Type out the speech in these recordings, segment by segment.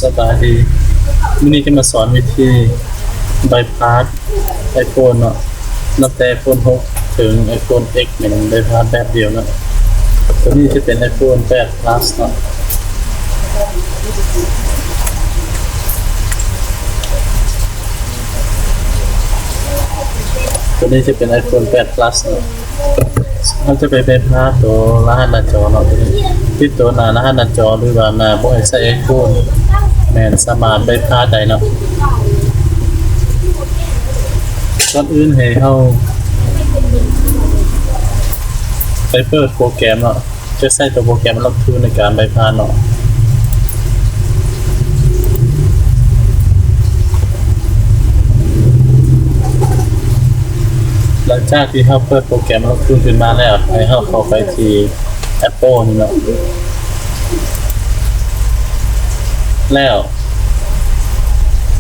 ສະບາຍດີ ມື້ນີ້ຈະມາສອນວິທີບາຍພາສໄອໂຟນເນາະ ນັບແຕ່ໄອໂຟນຫົກເຖິງໄອໂຟນເອັກ ແມ່ນບາຍພາສແບບດຽວເນາະ. ໂຕນີ້ຈະເປັນໄອໂຟນແປດພລັສເນາະ. ໂຕນີ້ຈະເປັນໄອໂຟນແປດພລັສເນາະ. ເຮົາຈະໄປບາຍພາສໂຕລະຫັດໜ້າຈໍເນາະ ໂຕນີ້ ຕິດໂຕໜ້າລະຫັດໜ້າຈໍ ຫຼືວ່າໜ້າບໍ່ໃຫ້ໃຊ້ໄອໂຟນ ແມ່ນສາມາດບາຍພາສໄດ້ເນາະ. ກ່ອນອື່ນໃຫ້ເຮົາໄປເປີດໂປຣແກຣມເນາະ. ຈະໃຊ້ໂຕໂປຣແກຣມລັອກທູນໃນການບາຍພາສເນາະ. ຫຼັງຈາກທີ່ເຮົາເປີດໂປຣແກຣມລັອກທູນຂຶ້ນມາແລ້ວ ໃຫ້ເຮົາເຂົ້າໄປທີ່ແອັບໂປ້ນີ້ເນາະ ແລ້ວ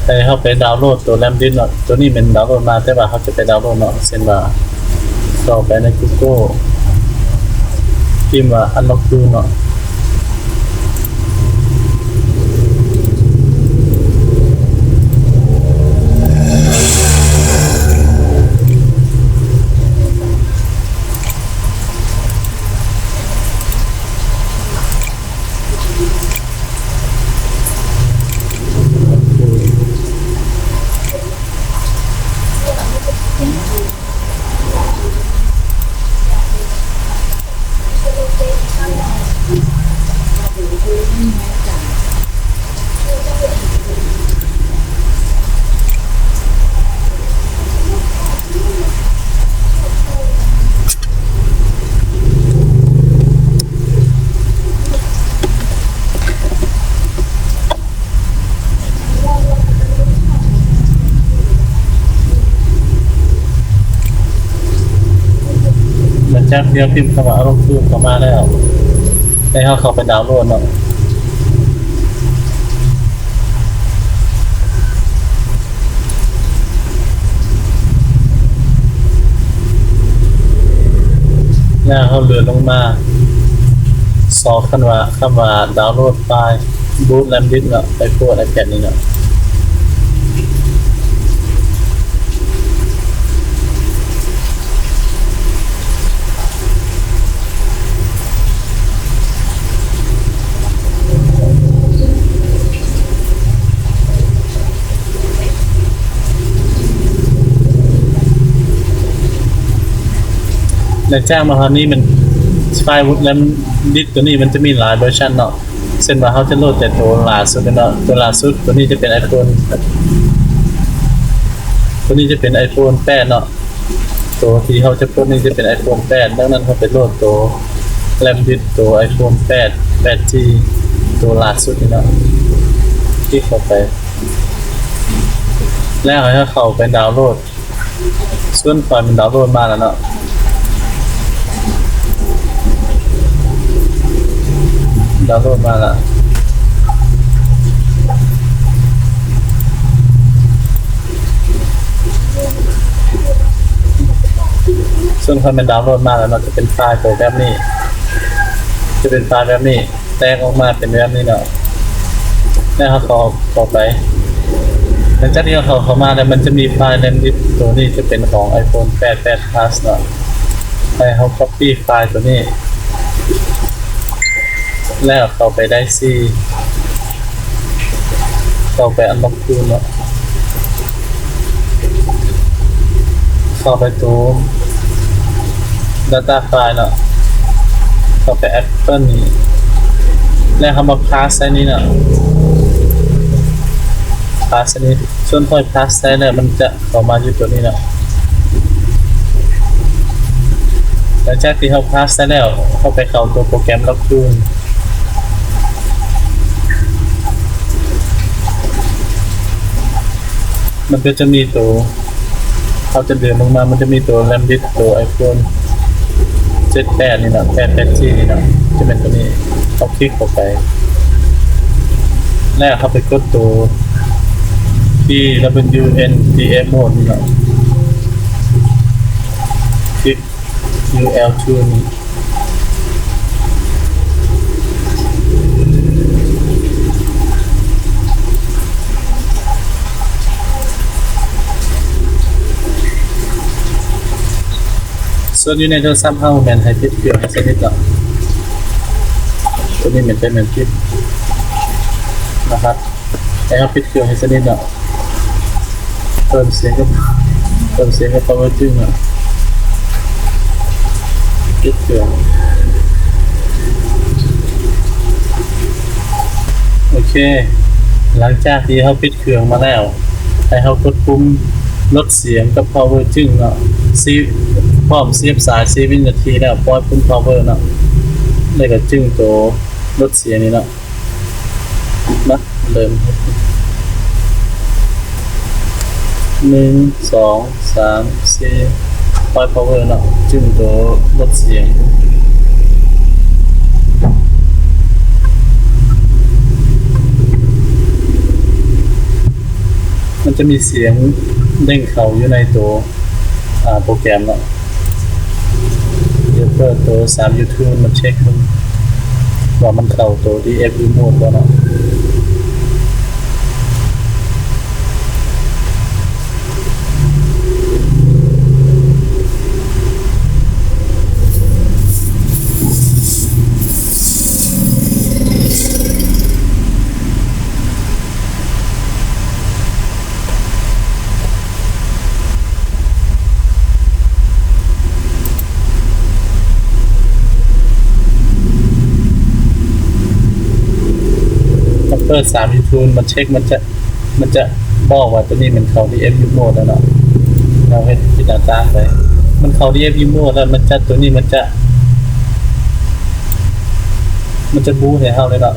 ໃຫ້ເຮົາໄປດາວໂຫຼດໂຕແຣມດິສເນາະ. ໂຕນີ້ແມ່ນດາວໂຫຼດມາ ແຕ່ວ່າເຮົາຈະໄປດາວໂຫຼດເນາະ ເຊັ່ນວ່າ ເຂົ້າໄປໃນກູໂກ້ ພິມວ່າອັນລັອກທູນເນາະ. ຫຼັງຈາກທີ່ເຮົາພິມຄຳວ່າອັນລັອກທູນເຂົ້າມາແລ້ວ ໃຫ້ເຮົາເຂົ້າໄປດາວໂຫຼດເນາະ. ແລ້ວເຮົາເລື່ອນລົງມາ ຊອກຄຳວ່າ ຄຳວ່າດາວໂຫຼດໄຟລ໌ ບູດແຣມດິສເນາະ ໄອໂຟນ ໄອແພດນີ້ເນາະ. ແລະ ຈາກມາຮອດນີ້ ມັນ ໄຟລ໌ແຣມດິສໂຕນີ້ມັນຈະມີຫຼາຍເວີຊັນເນາະ. ເຊັ່ນວ່າເຮົາຈະໂຫຼດແຕ່ໂຕຫຼ້າສຸດເນາະ ໂຕຫຼ້າສຸດ ໂຕນີ້ຈະເປັນໄອໂຟນ ໂຕນີ້ຈະເປັນໄອໂຟນແປດເນາະ. ໂຕທີ່ເຮົາຈະປົດນີ້ຈະເປັນໄອໂຟນແປດ ດັ່ງນັ້ນເຮົາໄປໂຫຼດໂຕແຣມດິສ ໂຕໄອໂຟນແປດ ແປດຈີ ໂຕຫຼ້າສຸດນີ້ເນາະ ຄລິກເຂົ້າໄປ ແລ້ວໃຫ້ເຮົາເຂົ້າໄປດາວໂຫຼດ. ສ່ວນຂ້ອຍມັນດາວໂຫຼດມາແລ້ວເນາະ ດາວໂຫຼດມາແລ້ວ. ສ່ວນຂ້ອຍແມ່ນດາວໂຫຼດມາແລ້ວເນາະ ຈະເປັນໄຟລ໌ໂຕແບບນີ້ ຈະເປັນໄຟລ໌ແບບນີ້ ແຕກອອກມາເປັນແບບນີ້ເນາະ ແລ້ວເຮົາກໍເຂົ້າໄປ. ຫຼັງຈາກທີ່ເຮົາເຂົ້າ ເຂົ້າມາແລ້ວ ມັນຈະມີໄຟລ໌ແຣມດິສ ໂຕນີ້ຈະເປັນຂອງໄອໂຟນແປດ ແປດພລັສເນາະ. ໃຫ້ເຮົາກັອບປີ້ໄຟລ໌ໂຕນີ້ ແລ້ວເຂົ້າໄປໄດຊີ ເຂົ້າໄປອັນລັອກທູນເນາະ ເຂົ້າໄປໂຕດາຕ້າໄຟລ໌ເນາະ ເຂົ້າໄປແອັບເປິ້ນນີ້ ແລ້ວເຮົາມາພາສໃສ່ນີ້ເນາະ ພາສໃສ່ນີ້. ສ່ວນຂ້ອຍພາສໃສ່ແລ້ວ ມັນຈະເຂົ້າມາຢູ່ໂຕນີ້ເນາະ. ຫຼັງຈາກທີ່ເຮົາພາສໃສ່ແລ້ວ ເຮົາໄປເຂົ້າໂຕໂປຣແກຣມລັອກທູນ ມັນກໍຈະມີໂຕ ເຮົາຈະເລື່ອນລົງມາ ມັນຈະມີໂຕແຣມດິສ ໂຕໄອໂຟນເຈັດ ແປດນີ້ເນາະ ແປດ ແປດຈີນີ້ເນາະ ຈະແມ່ນໂຕນີ້. ເຮົາຄລິກເຂົ້າໄປ ແລ້ວເຮົາໄປກົດໂຕ ທີດັບເບິນຢູເອັນ ທີເອັຟ ໂໝດນີ້ເນາະ ຄລິກ ຢູແອລທູ ນີ້. ສ່ວນຢູ່ໃນໂທລະສັບເຮົາແມ່ນໃຫ້ປິດເຄື່ອງໃຫ້ສະໜິດເນາະ. ຕົວນີ້ແມ່ນຈະແມ່ນປິດນະຄັບ. ໃຫ້ເຮົາປິດເຄື່ອງໃຫ້ສະໜິດເນາະ. ເພີ່ມສຽງກັບ ເພີ່ມສຽງກັບພາວເວີຈຶ່ງເນາະ. ປິດເຄື່ອງ. ໂອເຄ ຫຼັງຈາກທີ່ເຮົາປິດເຄື່ອງມາແລ້ວ ໃຫ້ເຮົາກົດປຸ່ມລົດສຽງກັບພາວເວີຈຶ່ງເນາະ. ສິ ພ້ອມສຽບສາຍສີ່ວິນາທີແລ້ວ ປ່ອຍປຸ່ມພາວເວີເນາະ ແລ້ວກໍຈຶ່ງໂຕລົດສຽງນີ້ເນາະ. ມາເລີ່ມ ໜຶ່ງ ສອງ ສາມ ສີ່ ປ່ອຍພາວເວີເນາະ ຈຶ່ງໂຕລົດສຽງ. ມັນຈະມີສຽງເດ້ງເຂົ້າຢູ່ໃນໂຕ ອ່າ ໂປຣແກຣມເນາະ. ດຽວເປີດໂຕສາມຢູທູນມາເຊັກເບິ່ງວ່າມັນເຂົ້າໂຕດີເອັຟຢູໂໝດບໍ່ເນາະ. ຕ້ອງເປີດສາມຢູທູນມາເຊັກ ມັນຈະ ມັນຈະບອກວ່າໂຕນີ້ມັນເຂົ້າດີເອັຟຢູໂໝດແລ້ວເນາະ. ເຮົາເຮັດປິດໜ້າຕ່າງໄປ ມັນເຂົ້າດີເອັຟຢູໂໝດແລ້ວ ມັນຈະ ໂຕນີ້ມັນຈະ ມັນຈະບູດໃຫ້ເຮົາເລີຍເນາະ.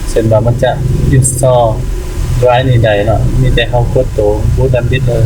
ເຊັ່ນວ່າມັນຈະອິນສະຕໍດຣາຍນີ້ໄດ້ເນາະ ມີແຕ່ເຮົາກົດໂຕບູດແລມດິດເລີຍ.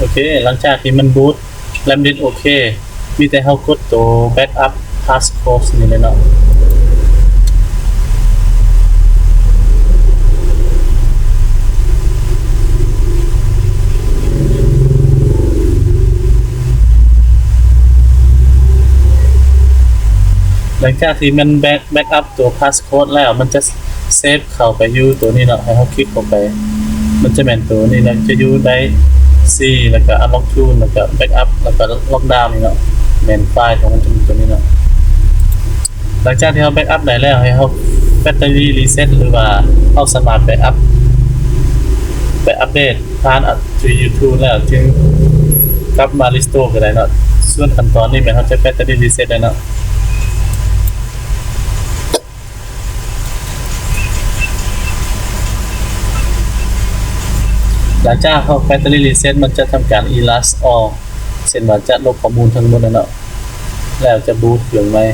ໂອເຄ ຫຼັງຈາກທີ່ມັນບູດ ແລມດິດໂອເຄ ມີແຕ່ເຮົາກົດໂຕແບັກອັບພາສໂຄດນີ້ແຫຼະເນາະ. ຫຼັງຈາກທີ່ມັນແບັກ ແບັກອັບໂຕພາສໂຄດແລ້ວ ມັນຈະເຊບ ເຂົ້າໄປຢູ່ໂຕນີ້ເນາະ ໃຫ້ເຮົາຄລິກເຂົ້າໄປ ມັນຈະແມ່ນໂຕນີ້ເນາະ ຈະຢູ່ໄດຣ໌ຊີ ແລ້ວກະອັນລັອກທູນ ແລ້ວກະແບັກອັບ ແລ້ວກະລັອກດາວນີ້ເນາະ ແມ່ນໄຟລ໌ຂອງມັນຈະມີໂຕນີ້ເນາະ. ຫຼັງຈາກທີ່ເຮົາແບັກອັບໄດ້ແລ້ວ ໃຫ້ເຮົາແຟກເຕີຣີຣີເຊັດ ຫຼືວ່າເຮົາສາມາດໄປອັບ ໄປອັບເດດຜ່ານ G U two ແລ້ວຈຶ່ງກັບມາຣີສະໂຕກະໄດ້ເນາະ. ສ່ວນຂັ້ນຕອນນີ້ແມ່ນເຮົາຈະແຟກເຕີຣີຣີເຊັດໄດ້ເນາະ. ຫຼັງຈາກເຮົາແຟກເຕີຣີຣີເຊັດ ມັນຈະທຳການອີເຣສອອລ ເຊັ່ນວ່າຈະລົບຂໍ້ມູນທັງໝົດແລ້ວເນາະ ແລ້ວຈະບູດເຄື່ອງໃໝ່.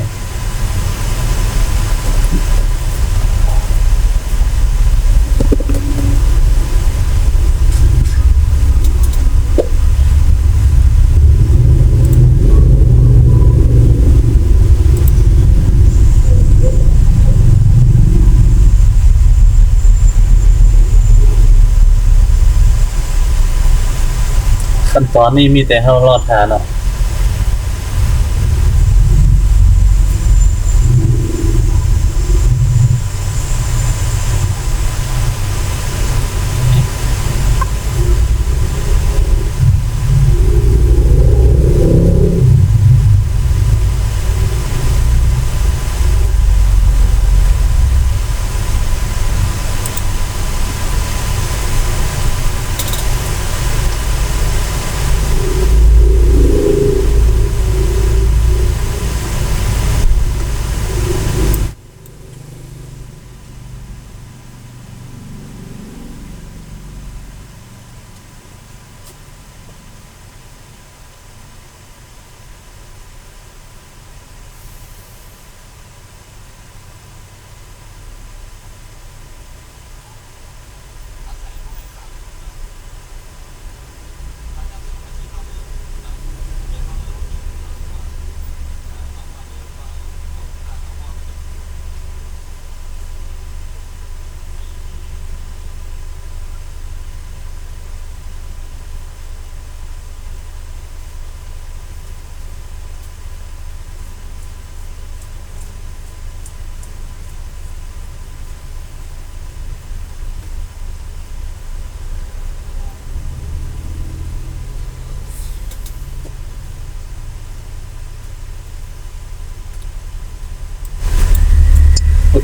ຂັ້ນຕອນນີ້ມີແຕ່ເຮົາລໍຖ້າເນາະ. ໂ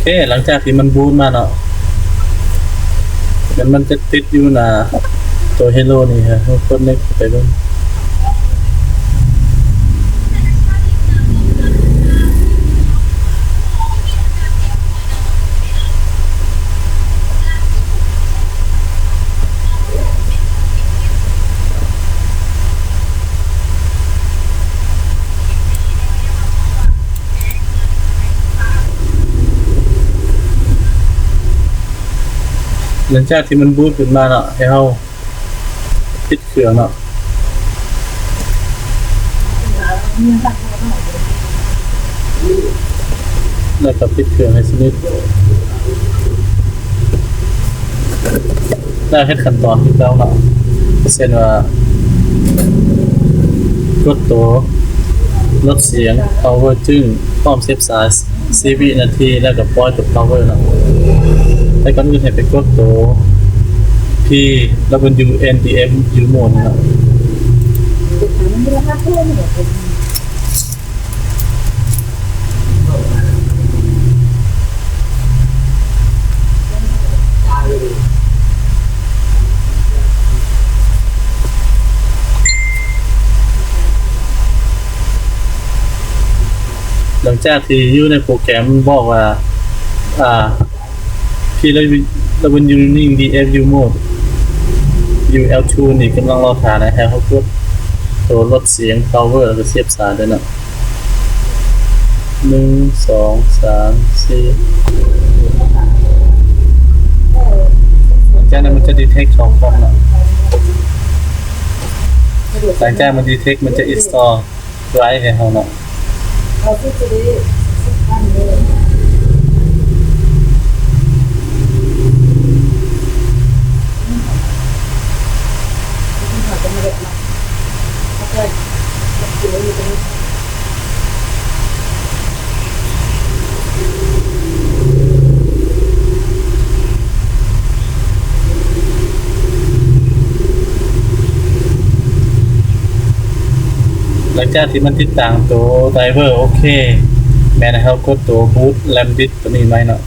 ເຄ ຫຼັງຈາກທີ່ມັນບູດມາເນາະ ມັນ ມັນຈະຕິດຢູ່ໜ້າໂຕເຮໂລນີ້ ເຮົາກົດເນັກໄປເບິ່ງ. ຫຼັງຈາກທີ່ມັນບູດຂຶ້ນມາເນາະ ໃຫ້ເຮົາປິດເຄື່ອງເນາະ ແລ້ວກໍປິດເຄື່ອງໃຫ້ສະໜິດ. ແລ້ວເຮັດຂັ້ນຕອນຄືເກົ່າເນາະ ເຊັ່ນວ່າ ກົດໂຕລົດສຽງ power ຈຶ່ງ ພ້ອມສຽບສາຍສີ່ວິນາທີ ແລ້ວກໍປ່ອຍໂຕ power ເນາະ. ແຕ່ກ່ອນອື່ນໃຫ້ໄປກົດໂຕ P W N D F U mode ເນາະ. ຫຼັງຈາກທີ່ຢູ່ໃນໂປຣແກຣມບອກວ່າ ອ່າ P W N D F U mode U L two ນີ້ກຳລັງລໍຖ້ານະ ໃຫ້ເຮົາກົດໂຕລົດສຽງ power ແລ້ວກໍສຽບສາຍເດີເນາະ. ໜຶ່ງ ສອງ ສາມ ສີ່ ຫຼັງຈາກນັ້ນມັນຈະ detect ເຂົ້າຄອມເນາະ. ຫຼັງຈາກມັນ detect ມັນຈະ install ໄວ້ໃຫ້ເຮົາເນາະ. ຫຼັງຈາກທີ່ມັນຕິດຕັ້ງໂຕໄດຣເວີໂອເຄ ແມ່ນໃຫ້ເຮົາກົດໂຕບູດແລມດິດໂຕນີ້ໄວ້ເນາະ.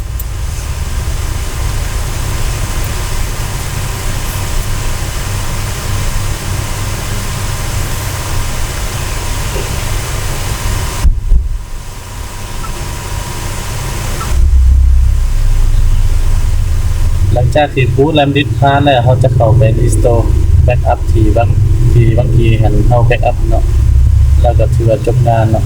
ຫຼັງຈາກທີ່ບູດແລມດິດຜ່ານແລ້ວ ເຮົາຈະເຂົ້າໄປ restore backup ທີ່ບາງ ທີ່ບາງທີຫັ້ນເຮົາ backup ເນາະ ແລ້ວກໍຖືວ່າຈົບງານເນາະ.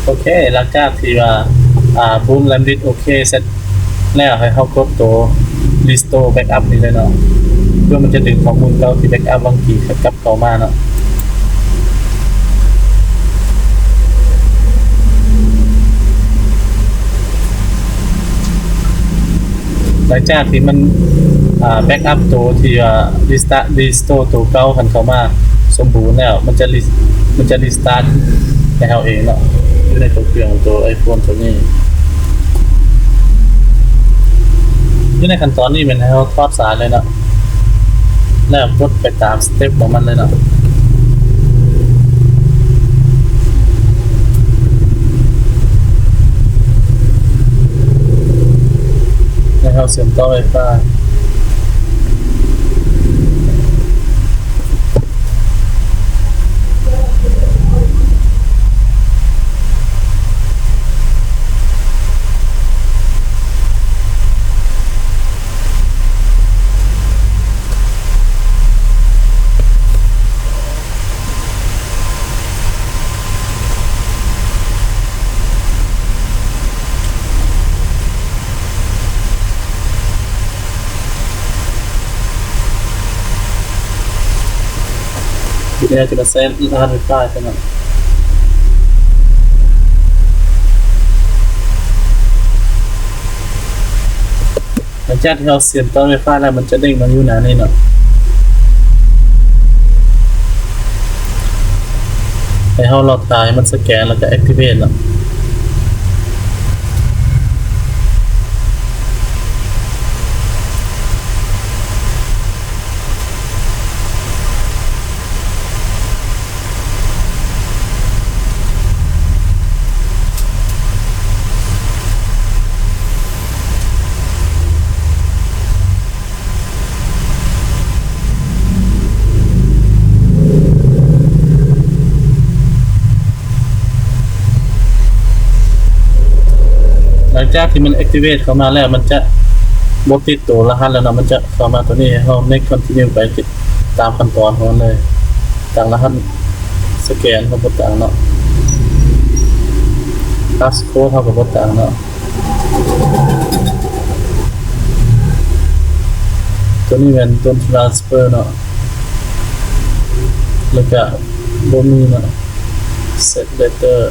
ໂອເຄ ຫຼັງຈາກທີ່ວ່າ ອ່າ ບູດແລມດິດໂອເຄເສັດແລ້ວ ໃຫ້ເຮົາກົດໂຕ restore backup ນີ້ເລີຍເນາະ ເພື່ອມັນຈະດຶງຂໍ້ມູນເກົ່າທີ່ backup ບາງທີກັບເຂົ້າມາເນາະ. ຫຼັງຈາກທີ່ມັນ ອ່າ backup ໂຕທີ່ວ່າ restart restore ໂຕເກົ່າຫັ້ນເຂົ້າມາສົມບູນແລ້ວ ມັນຈະ re- ມັນຈະ restart ໃຫ້ເຮົາເອງເນາະ ຢູ່ໃນຕົວເຄື່ອງໂຕ iPhone ໂຕນີ້. ຢູ່ໃນຂັ້ນຕອນນີ້ແມ່ນໃຫ້ເຮົາຖອດສາຍເລີຍເນາະ ແລ້ວກົດໄປຕາມ step ຂອງມັນເລີຍເນາະ. ແລ້ວເຮົາເຊື່ອມຕໍ່ໄວຟາຍ. ໂ ແລ້ວຈະມາໃຊ້ລະຫັດ Wi-Fi ຊະເນາະ. ຫຼັງຈາກທີ່ເຮົາສຽບຕໍ່ Wi-Fi ແລ້ວ ມັນຈະເດ້ງມາຢູ່ໜ້ານີ້ເນາະ. ໃຫ້ເຮົາລໍຖ້າໃຫ້ມັນສະແກນ ແລ້ວກໍ activate ເນາະ. ຫຼັງຈາກທີ່ມັນ activate ເຂົ້າມາແລ້ວ ມັນຈະບໍ່ຕິດໂຕລະຫັດແລ້ວເນາະ, ມັນຈະເຂົ້າມາໂຕນີ້ ໃຫ້ເຮົາ next continue ໄປຕາມຂັ້ນຕອນຂອງມັນເລີຍ. ຕັ້ງລະຫັດສະແກນເຮົາບໍ່ຕັ້ງເນາະ, passcode ເຮົາກໍບໍ່ຕັ້ງເນາະ. ໂຕນີ້ແມ່ນໂຕ transfer ເນາະ, ແລ້ວກະບໍ່ມີເນາະ set letter.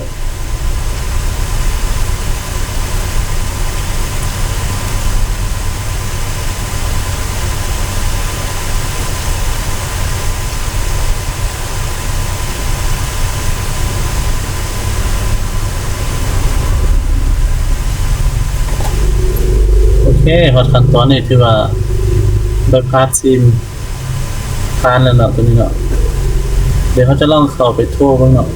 ໂອເຄ ຮອດຂັ້ນຕອນນີ້ຖືວ່າ bypass SIM ຜ່ານແລ້ວເນາະ ໂຕນີ້ເນາະ. ດຽວເຮົາຈະລອງເຂົ້າໄປໂທເບິ່ງເນາະ.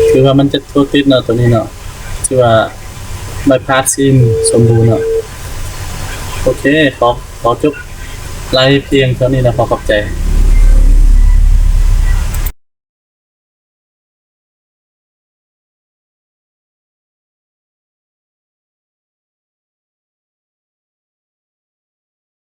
ຖືວ່າມັນຈະໂທຕິດເນາະ ໂຕນີ້ເນາະ, ຖືວ່າ bypass SIM ສົມບູນເນາະ. ໂອເຄ ຂໍ ຂໍຈົບໄລຟ໌ພຽງເທົ່ານີ້ເນາະ, ຂໍຂອບໃຈ.